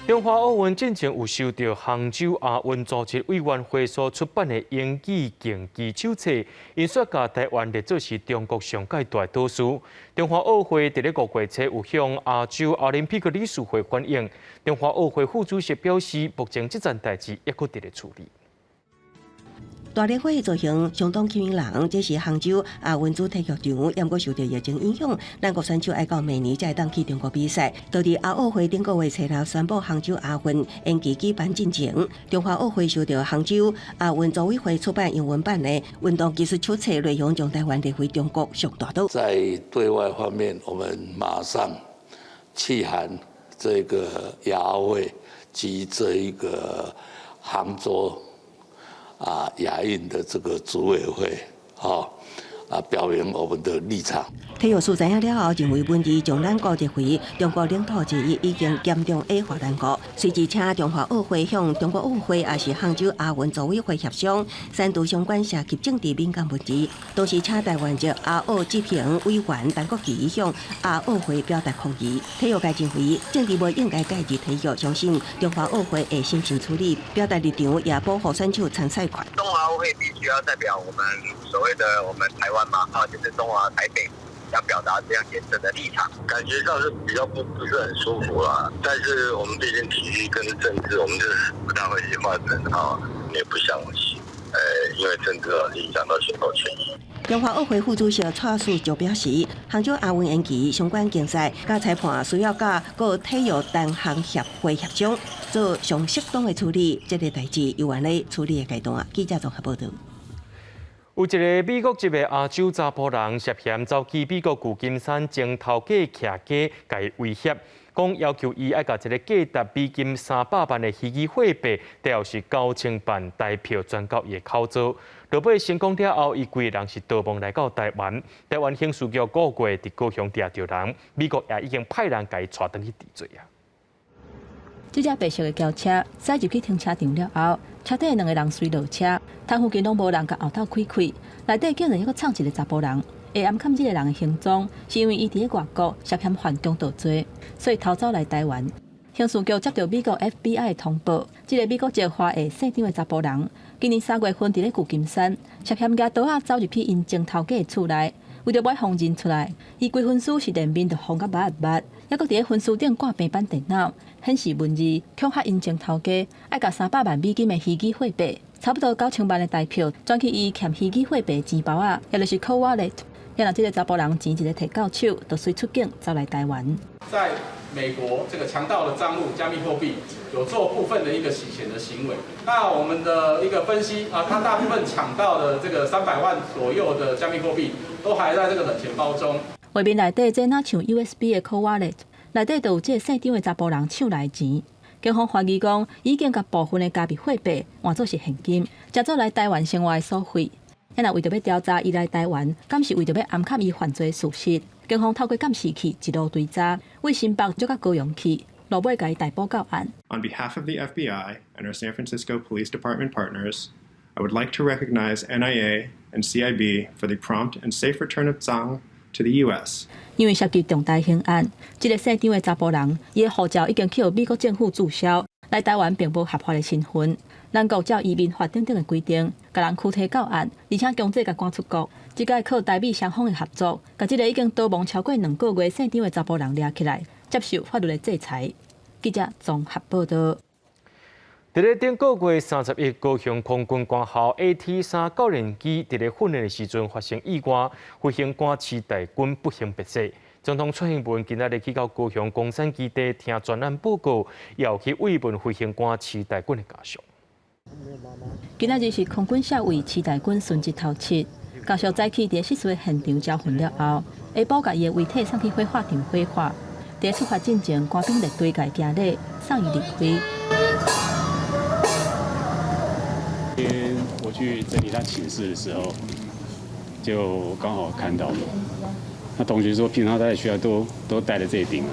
中華奧運進前有收到杭州亞運組織委員會所出版的英語競技手冊，𪜶煞共台灣列做是中國上蓋大賭輸。中華奧會佇咧5月初有向亞洲奧林匹克理事會反映，中華奧會副主席表示，目前這件代誌猶閣佇咧處理。大蓮花的造型相當吸引人，這是杭州亞運主體育場，毋過受著疫情影響，咱國選手愛到明年才會當去中國比賽。就佇亞奧會頂個月初六宣布杭州亞運延期舉辦進前，中華奧會收到杭州亞運組委會出版英文版的運動技術手冊，內容將台灣列為中國上大賭。在對外方面，我們馬上去函這個亞奧會及這一個杭州亞運的這個組委會，表明我們的立場。體育署知影了後，認為文字將咱國列為中國領土之一，已經嚴重矮化咱國。隨即請中華奧會向中國奧會，抑是杭州亞運組委會協商，刪除相關涉及政治敏感文字。同時請台灣籍亞奧執行委員陳國基向亞奧會表達抗議。體育界認為政治無應該介入體育，相信中華奧會會審慎處理，表達立場，也保護選手參賽權。中華奧會必須要代表我們所謂的我們台灣嘛，就是中華台北，要表達這樣嚴正的立場，感覺上是比較不是很舒服啦。但是我們畢竟體育跟政治，我們就是不大會去劃等號，也不想因為政治而影響到選手權益。中華奧會副主席蔡樹就表示，杭州亞運延期相關競賽佮裁判需要佮各體育單項協會協商，做上適當的處理。這個代誌猶原咧處理的階段。記者綜合報導。有一个美國籍的亞洲查埔人涉嫌走去美國舊金山前頭家徛家，共伊威脅，講要求伊愛共一个價值美金300萬的虛擬貨幣，最後是9000萬台票轉到伊的口座。落尾成功了後，伊規个人是逃亡來到台灣。台灣刑事局5月佇高雄抓著人，美國也已經派人共伊帶轉去治罪啊。這隻白色的轎車駛入去停車場了後，車底兩个人隨落車，窗附近攏無人共後頭開開，內底竟然猶閣藏一个查埔人。會暗崁這个人的行蹤，是因為伊佇咧外國涉嫌犯強盜罪，所以逃走來台灣。刑事局接到美國 FBI 的通報，這个美國籍華裔姓張的查埔人，今年3月份佇咧舊金山涉嫌舉刀仔走入去𪜶前頭家的厝內，為著欲予認出來，伊規身軀是連面都封甲密密，猶閣佇咧分書頂掛平板電腦，顯示文字，恐嚇𪜶前頭家愛共300萬美金的虛擬貨幣，差不多9000萬的台票轉去伊欠虛擬貨幣的錢包仔，也就是 cold wallet。然後這个查埔人錢一个提到手，就隨出境走來台灣。在美國這個強盜的帳戶加密貨幣有做部分的一個洗錢的行為。那我們的一個分析啊，他大部分搶到的這個300萬左右的加密貨幣，都還在這個冷錢包中。畫面內底這若像 USB 的 cold wallet，內底就有這个姓張的查埔人搶來的錢。警方懷疑講，已經共部分的加密貨幣換做是現金，成做來台灣生活的所費。若為著欲調查伊來台灣，敢是為著欲掩蓋伊犯罪事實？警方透過監視器一路追查，為新北捉到高雄去，落尾共伊逮捕到案。 On behalf of the FBI and our San Francisco Police Department partners, I would like to recognize NIA and CIB for the prompt and safe return of Zhang to the U.S. 因為涉及重大刑案，這个姓張的查埔人，伊的護照已經去予美國政府註銷，來台灣並無合法的身份。咱國照移民法等等的規定，共人拘提到案，而且強制共趕出國。這擺靠台美雙方的合作，共這个已經逃亡超過2個月姓張的查埔人掠起來，接受法律的制裁。記者綜合報道。佇咧頂個月31，高雄空軍官校 AT-3教練機佇咧訓練的時陣發生意外，飛行官徐大軍不幸病逝。總統蔡英文今仔日去到高雄岡山基地聽專案報告，也有去慰問飛行官徐大軍的家屬。今仔日是空軍少尉徐大軍殉職頭七，家屬早起佇失事的現場招魂了後，下晡共伊的遺體送去火化場火化。佇出發進前，官兵列隊共伊行禮，送伊離開。天我去整理他寢室的時候，就剛好看到。那同學說，平常他在學校都戴著這頂，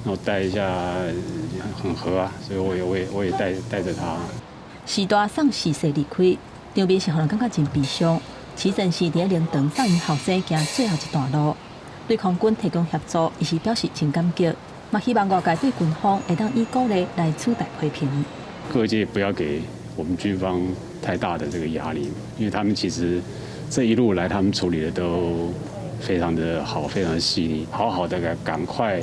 然後戴一下很合啊，所以我也戴著它。時大送逝世離開，場面是予人感覺真悲傷。徐先生佇靈堂送𪜶後生行最後一段路，對空軍提供協助，伊是表示真感激，嘛希望外界對軍方會當以鼓勵來取代批評。各界不要給我們軍方太大的這個壓力，因為他們其實這一路來，他們處理的都非常的好，非常的細膩，好好的趕快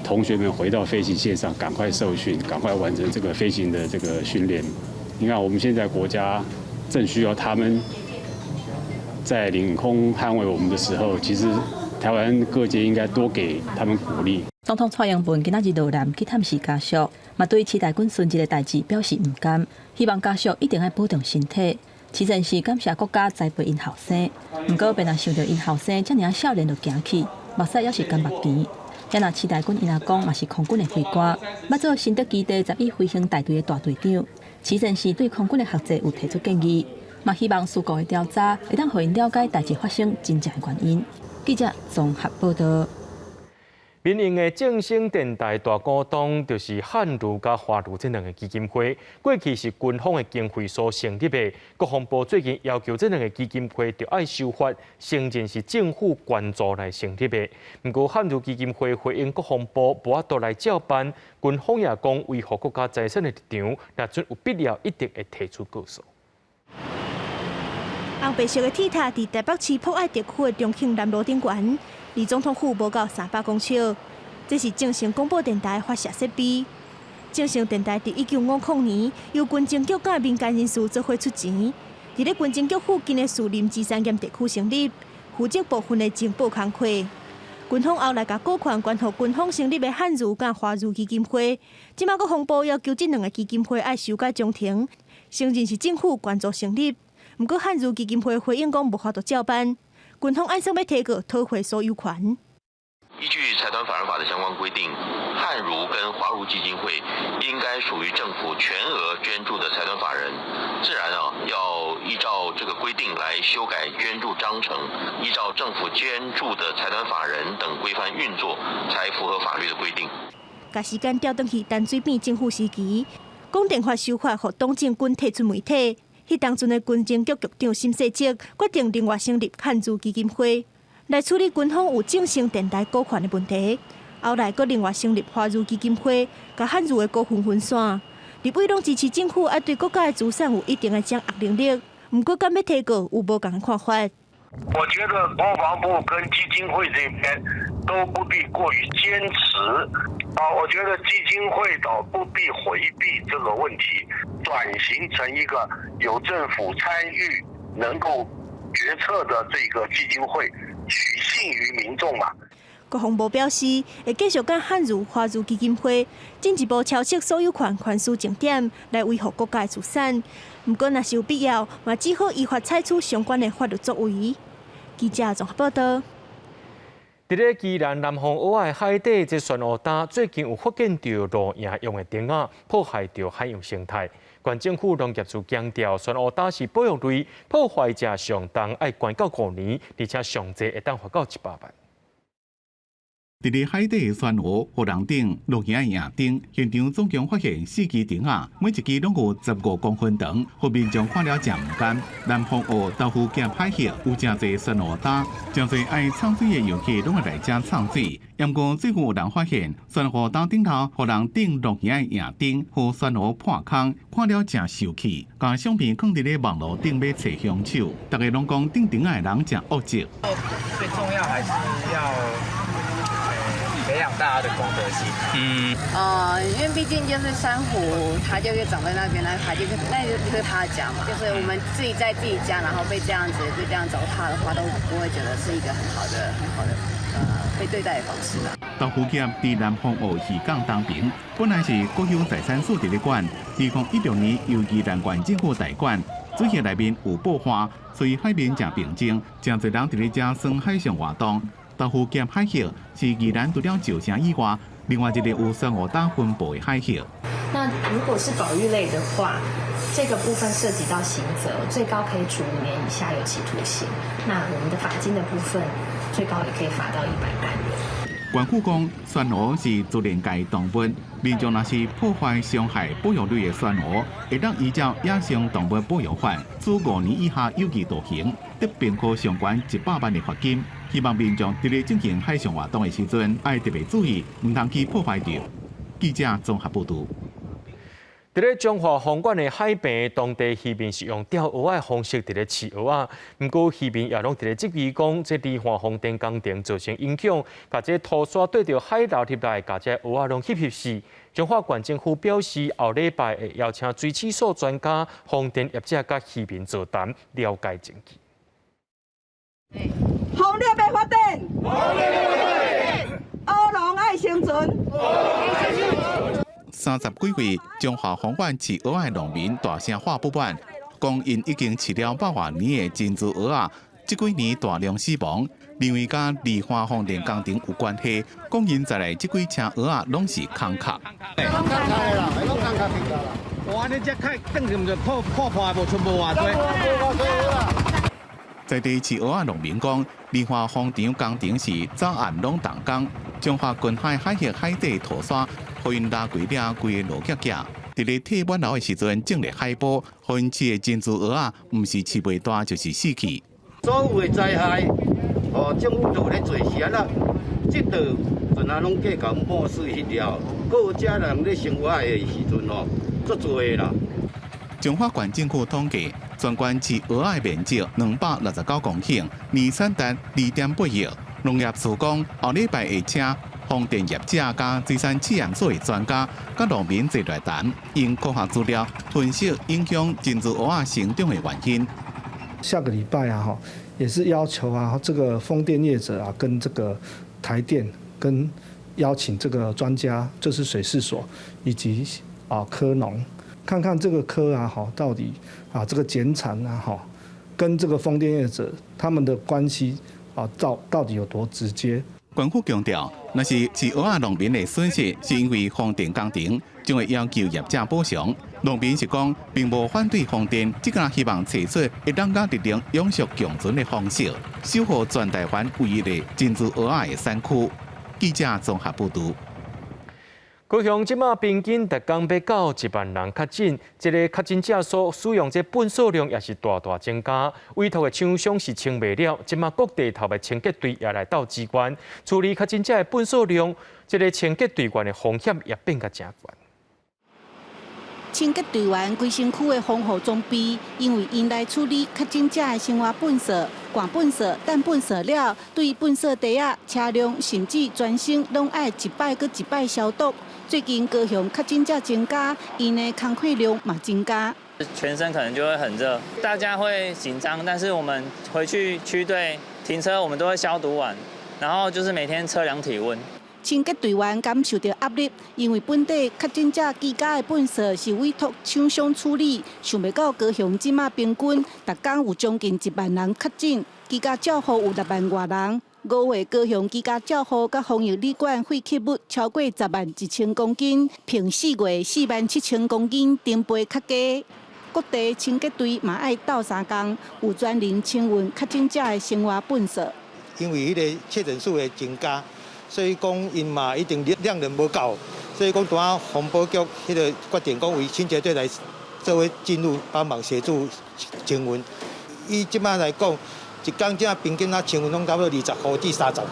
同學們回到飛行線上，趕快受訓，趕快完成這個飛行的這個訓練。你看，我們現在國家正需要他們在領空捍衛我們的時候，其實台灣各界應該多給他們鼓勵。總統蔡英文今仔日落南去探視家屬，嘛對徐大軍殉職的代誌表示毋甘，希望家屬一定愛保重身體。徐先生感謝國家栽培𪜶後生，毋過別若想著𪜶後生遮爾仔少年就行去，目屎猶是乾目墘。遐若徐大軍𪜶阿公嘛是空軍的飛官，捌做新竹基地11飛行大隊的大隊長。徐先生對空軍的學制有提出建議，嘛希望事故的調查會當予𪜶了解代誌發生真正的原因。記者綜合報道。民營的正聲電台大股東就是漢儒佮華儒這兩个基金會，過去是軍方的經費所成立的。國防部最近要求這兩个基金會著愛修法，承認是政府捐助來成立的。毋過漢儒基金會回應國防部無法度來照辦，軍方也講維護國家財產的立場，若準有必要，一定會提出告訴。紅白色的鐵塔佇台北市博愛特區的重慶南路頂懸，離總統府無夠300公尺。這是正聲廣播電台發射設備。正聲電台佇1950年由軍情局佮民間人士做伙出錢，佇咧軍情局附近的士林芝山岩地區成立，負責部分的情報工課。軍方後來共股權捐予軍方成立的漢儒佮華儒基金會，這馬國防部要求這兩个基金會愛修改章程，承認是政府捐助成立。毋過漢儒基金會回應講無法度照辦，軍方按算欲提告討回所有權。依據財團法人法的相關規定，漢儒跟華儒基金會應該屬於政府全額捐助的財團法人，自然啊要依照這個規定來修改捐助章程，依照政府捐助的財團法人等規範運作，才符合法律的規定。共時間調轉去陳水扁政府時期，廣電法修法，予董政軍退出媒體。彼當陣的軍情局局長沈世哲決定另外成立漢儒基金會，來處理軍方有正聲電台股權的問題。後來閣另外成立華儒基金會，共漢儒的股份分散。立委攏支持政府愛對國家的資產有一定的掌握能力，毋過敢欲提告有無仝的看法。我覺得國防部跟基金會這邊都不必過於堅持啊，我覺得基金會倒不必迴避這個問題，轉型成一個有政府參與、能夠決策的這個基金會，取信於民眾嘛。國防部表示，會繼續佮漢儒、華儒基金會進一步敲設所有權權屬重點，來維護國家的資產。毋過，若是有必要，嘛只好依法採取相關的法律作為。記者綜合報道。佇咧宜蘭南方蚵仔的海底，這珊瑚礁最近有發現著露營用的燈仔，破壞著海洋生態。縣政府農業處強調，珊瑚礁是保育類，破壞者上重愛關到5年，而且上濟會當罰到100萬。佇咧海底的珊瑚護欄頂露營的營燈，現場總共發現四支燈仔，每一支攏有15公分長，予民眾看了誠毋甘。南方澳豆腐岬海域有誠濟珊瑚礁，誠濟愛藏水的遊客攏會來遮藏水。毋過最近有人發現珊瑚礁頂頭予人釘露營的營燈，予珊瑚破空，看了誠受氣。共相片囥佇咧網路頂欲揣兇手，逐家攏講釘燈仔的人誠惡質。最重要還是要培養大家的公德心。因為畢竟就是珊瑚，它就是長在那邊，那就是他的家嘛。就是我們自己在自己家，然後被這樣子被這樣糟蹋的話，都不會覺得是一個很好的被對待的方式啦。豆腐岬佇南方澳漁港東爿，本來是國有財產署佇咧管，2016年由宜蘭縣政府代管。水域內面有布花，所以海面誠平靜，誠濟人佇咧遮耍海上活動。豆腐岬海域是宜蘭除了石城以外，另外一個有珊瑚礁分布的海域。那如果是保育類的話，這個部分涉及到刑責，最高可以處5年以下有期徒刑。那我們的罰金的部分，最高也可以罰到100萬元。縣府講，珊瑚是自然界動物，民眾若是破壞傷害保育類的珊瑚，會當依照野生動物保育法，處5年以下有期徒刑，得並可上懸100萬的罰金。希望民眾佇咧進行海上活動的時陣，愛特別注意，毋通去破壞著。記者綜合報導。佇咧彰化芳苑的海邊，當地漁民是用釣蚵仔的方式佇咧飼蚵仔。毋過漁民也攏佇咧質疑講，這離岸風電工程造成影響，共這塗沙對著海流入來，共這蚵仔攏翕翕死。彰化縣政府表示，後禮拜會邀請水試所專家、風電業者佮漁民座談，了解證據。風力欲發電，蚵農愛生存。30幾位彰化芳苑飼蚵仔的農民大聲喊不滿，講𪜶已經飼了百外年的珍珠蚵仔，這幾年大量死亡，認為佮離岸風電工程有關係，講𪜶載來這幾車蚵仔攏是空殼。攏空殼啦，攏空殼啦。我按呢這開轉去毋就破破破無賰無偌濟。在地飼蚵仔農民講，離岸風場工程是早暗攏動工，彰化近海海域海底塗沙，予𪜶拉規掠規个落夾夾。佇咧退滿流的時陣，種咧海波，予𪜶飼的珍珠蚵仔，毋是飼袂大就是死去。所有的災害，哦，政府都有咧做，是按怎？這道陣仔攏計較抹水彼條，閣有遮人咧生活的時陣吼，足濟啦。彰化縣政府統計，全縣飼蚵仔的面積269公頃，年產值2.8億。農業署講，後禮拜會請風電業者佮水產試驗所的專家，佮農民坐來談，用科學資料分析影響珍珠蚵仔成長的原因。下個禮拜啊，哈，也是要求啊，這個風電業者啊，跟這個台電，跟邀請這個專家，就是水試所以及啊蚵農。看看這個蚵啊，哈，到底啊這個減產啊，哈，跟這個風電業者他們的關係啊，到底有多直接？縣府強調，若是飼蚵仔農民的損失是因為風電工程，將會要求業者補償。農民是講，並無反對風電，只敢希望揣出會當佮綠能永續共存的方式，守護全台灣唯一的珍珠蚵仔的產區。記者綜合報導。高雄這馬平均逐工欲到1萬人確診，這个確診者所使用這糞掃量也是大大增加。委託的廠商是清袂了，這馬各地頭的清潔隊也來鬥支援處理確診者的糞掃量，這个清潔隊員的風險也變甲誠懸。清潔隊員規身軀的防護裝備，因為𪜶來處理確診者的生活糞掃、灌糞掃、擲糞掃了，對糞掃袋仔、車輛甚至全身攏愛一擺閣一擺消毒。最近高雄確診者增加，𪜶的工課量嘛增加。全身可能就會很熱，大家會緊張，但是我們回去區隊停車，我們都會消毒完，然後就是每天測量體溫。清潔隊員感受著壓力，因為本地確診者居家的糞掃是委託廠商處理，想袂到高雄這馬平均逐工有將近1萬人確診，居家照護有6萬外人， 5月高雄居家照護佮防疫旅館廢棄物超過10萬1千公斤，比4月4萬7千公斤成倍較低。各地清潔隊嘛愛鬥相共，有專人清運確診者的生活糞掃。因為彼个確診數的增加，所以講𪜶嘛一定量能無夠，所以講拄仔環保局彼个決定講委清潔隊來做伙進入幫忙協助清運。以這擺來講，一工這平均啊清運攏差不多20戶至30戶。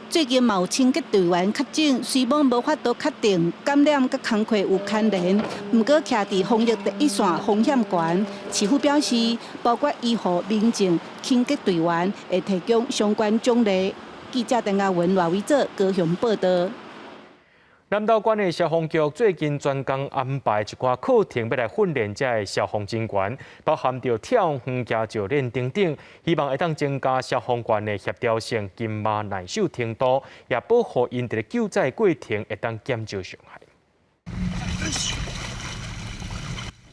最近嘛有清潔隊員確診，雖罔無法度確定感染佮工課有牽連，毋過徛佇防疫第一線風險懸。市府表示，包括醫護、民眾、清潔隊員會提供相關獎勵。記者鄧亞文、賴偉哲高雄報道。南投縣的消防局最近專工安排一寡課程，欲來訓練遮的消防人員，包含著跳遠、舉石鏈等等，希望會當增加消防員的協調性、筋肉耐受程度，也保護𪜶佇咧救災過程會當減少傷害。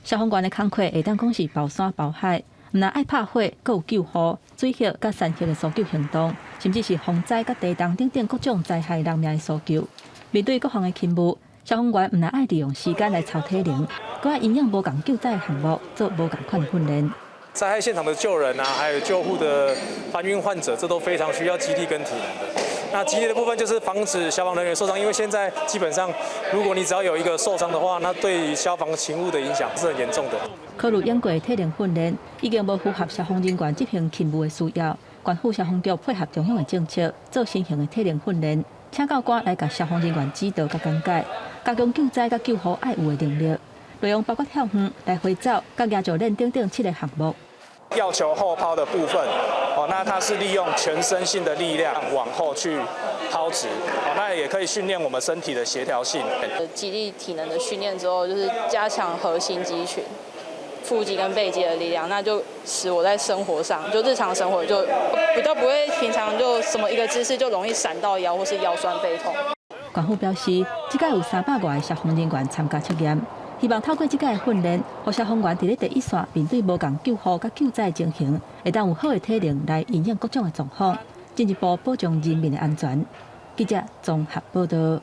消防員的工課會當講是包山包海，毋但愛拍火，閣有救護、水火佮山火的搜救行動，甚至是風災佮地動等等各種災害人命的搜救。面對各項的勤務，消防員毋但愛利用時間來操體能，閣愛因應無仝救災項目做無仝款的訓練。災害現場的救人啊，還有救護的搬運患者，這都非常需要肌力跟體能的。那肌力的部分就是防止消防人員受傷，因為現在基本上，如果你只要有一個受傷的話，那對消防勤務的影響是很嚴重的。考慮經過體能訓練，已經無符合消防人員執行勤務的需要。縣府消防局配合中央的政策，做新型的體能訓練。請教官來共消防人員指導佮講解，加強救災佮救護愛有的能力，內容包括跳遠、來回走、佮舉石鏈等等七个項目。藥球後拋的部分，哦，那它是利用全身性的力量往後去拋擲，哦，那也可以訓練我們身體的協調性。肌力體能的訓練之後，就是加強核心肌群、腹肌跟背肌的力量，那就使我在生活上，就日常生活就比較不會平常就什麼一個姿勢就容易閃到腰或是腰酸背痛。縣府表示，這屆有300外个消防人員參加測驗，希望透過這屆的訓練，予消防員佇咧第一線面對無仝救護佮救災情形，會當有好的體能來因應各種的狀況，進一步保障人民的安全。記者綜合報道。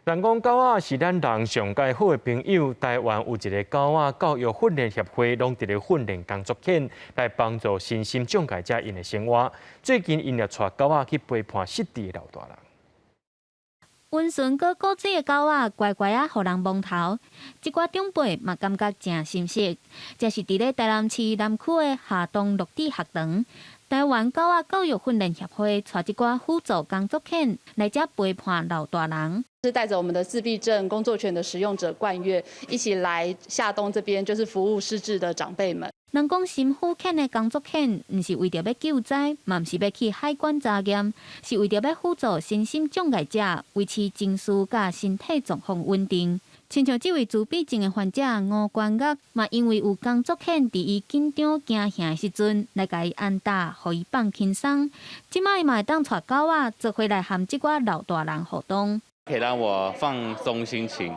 人講狗仔是咱人上佳好的朋友。台灣有一个狗仔教育訓練協會，攏佇咧訓練工作犬來幫助身心障礙者𪜶的生活。最近𪜶也帶狗仔去陪伴失智的老大人。溫順閣古錐的狗仔，乖乖仔予人摸頭，這寡長輩嘛感覺誠心適。這是佇咧台南市南區的下東樂智學堂，台灣狗仔教育訓練協會帶這寡輔助工作犬來遮陪伴老大人。是帶著我們的自閉症工作犬的使用者冠岳一起來下東這邊，就是服務失智的長輩們。人講身膚淺的工作犬，毋是為著欲救災，嘛毋是欲去海關查驗，是為著欲輔助身心障礙者維持情緒佮身體狀況穩定。親像這位自閉症的患者吳關岳，嘛因為有工作犬佇伊緊張驚嚇的時陣，來共伊安搭，予伊放輕鬆。這擺伊嘛會當帶狗仔做伙來和這寡老大人互動。可以讓我放鬆心情，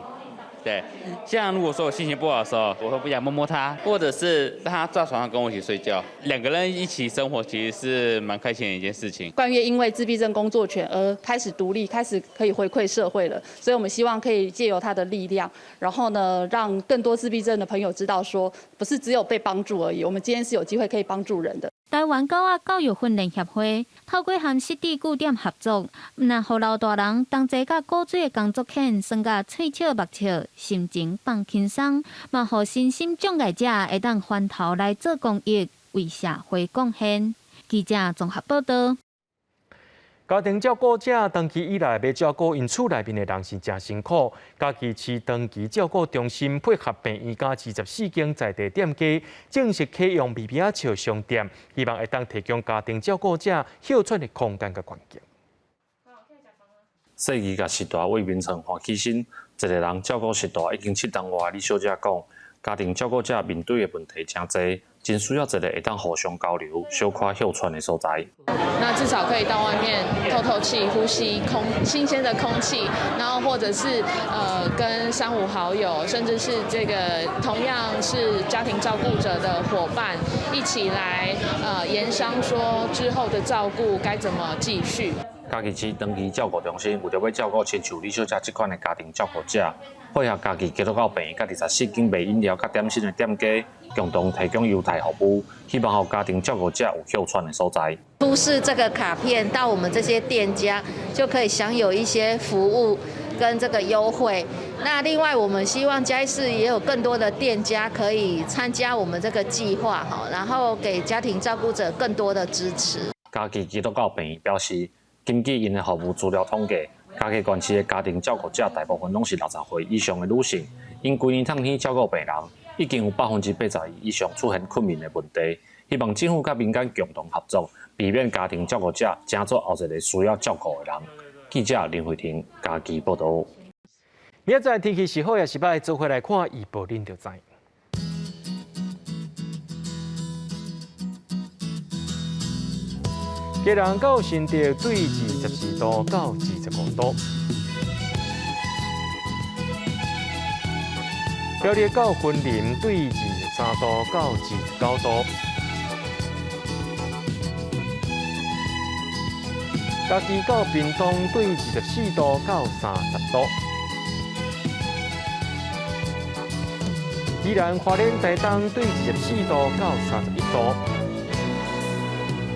對，像如果說我心情不好的時候，我會不想摸摸它，或者是讓它在床上跟我一起睡覺，兩個人一起生活其實是蠻開心的一件事情。冠岳因為自閉症工作犬而開始獨立，開始可以回饋社會了，所以我們希望可以借由他的力量，然後呢，讓更多自閉症的朋友知道，說不是只有被幫助而已，我們今天是有機會可以幫助人的。台灣狗仔教育訓練協會透過和失智據點合作，毋但予老大人同齊佮古錐的工作犬耍甲喙笑目笑，心情放輕鬆，嘛予身心障礙者會當翻頭來做公益，為社會貢獻。記者綜合報道。家庭照顧者長期以來欲照顧𪜶厝內面的人是誠辛苦。嘉義市長期照顧中心配合病院佮24間在地店家，正式啟用咪咪仔笑商店，希望會當提供家庭照顧者歇喘的空間佮環境。細兒佮序大佇眠床換起身，一个人照顧序大已經7冬外。李小姐講，家庭照顧者面對的問題誠濟，真需要一个會當互相交流、小可歇喘的所在。那至少可以到外面透透氣、呼吸空新鮮的空氣，然後或者是跟三五好友，甚至是這個同樣是家庭照顧者的夥伴一起來研商，說之後的照顧該怎麼繼續。嘉義市長期照顧中心為著欲照顧親像李小姐這款的家庭照顧者，配合嘉義基督教病院佮24間賣飲料佮點心的店家，共同提供優待服務，希望予家庭照顧者有歇喘的所在。出示這個卡片到我們這些店家，就可以享有一些服務跟這個優惠。那另外，我們希望嘉義市也有更多的店家可以參加我們這個計劃，哈，然後給家庭照顧者更多的支持。嘉義基督教病院表示，根據𪜶的服務資料統計，嘉義縣市的家庭照顧者大部分攏是60歲以上的女性，𪜶規年透天照顧病人，已經有81%以上出現睏眠的問題。希望政府佮民間共同合作，避免家庭照顧者成做後一個需要照顧的人。記者林慧婷嘉義報導。明仔載天氣是好抑是䆀，做伙來看預報，恁就知。基隆到新竹對24度到25度，苗栗到雲林對23度到29度，嘉義到屏東對24度到30度，宜蘭花蓮台東對24度到31度。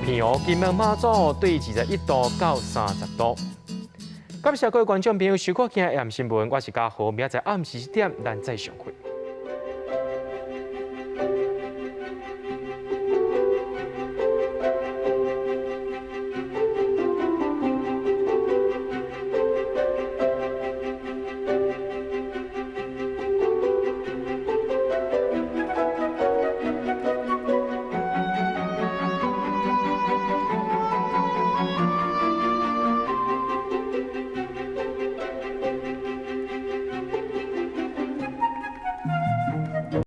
平湖、金門、馬祖對21度到30度。感謝各位觀眾朋友收看今日的新聞，我是嘉豪，明仔載暗時7點，咱再相會。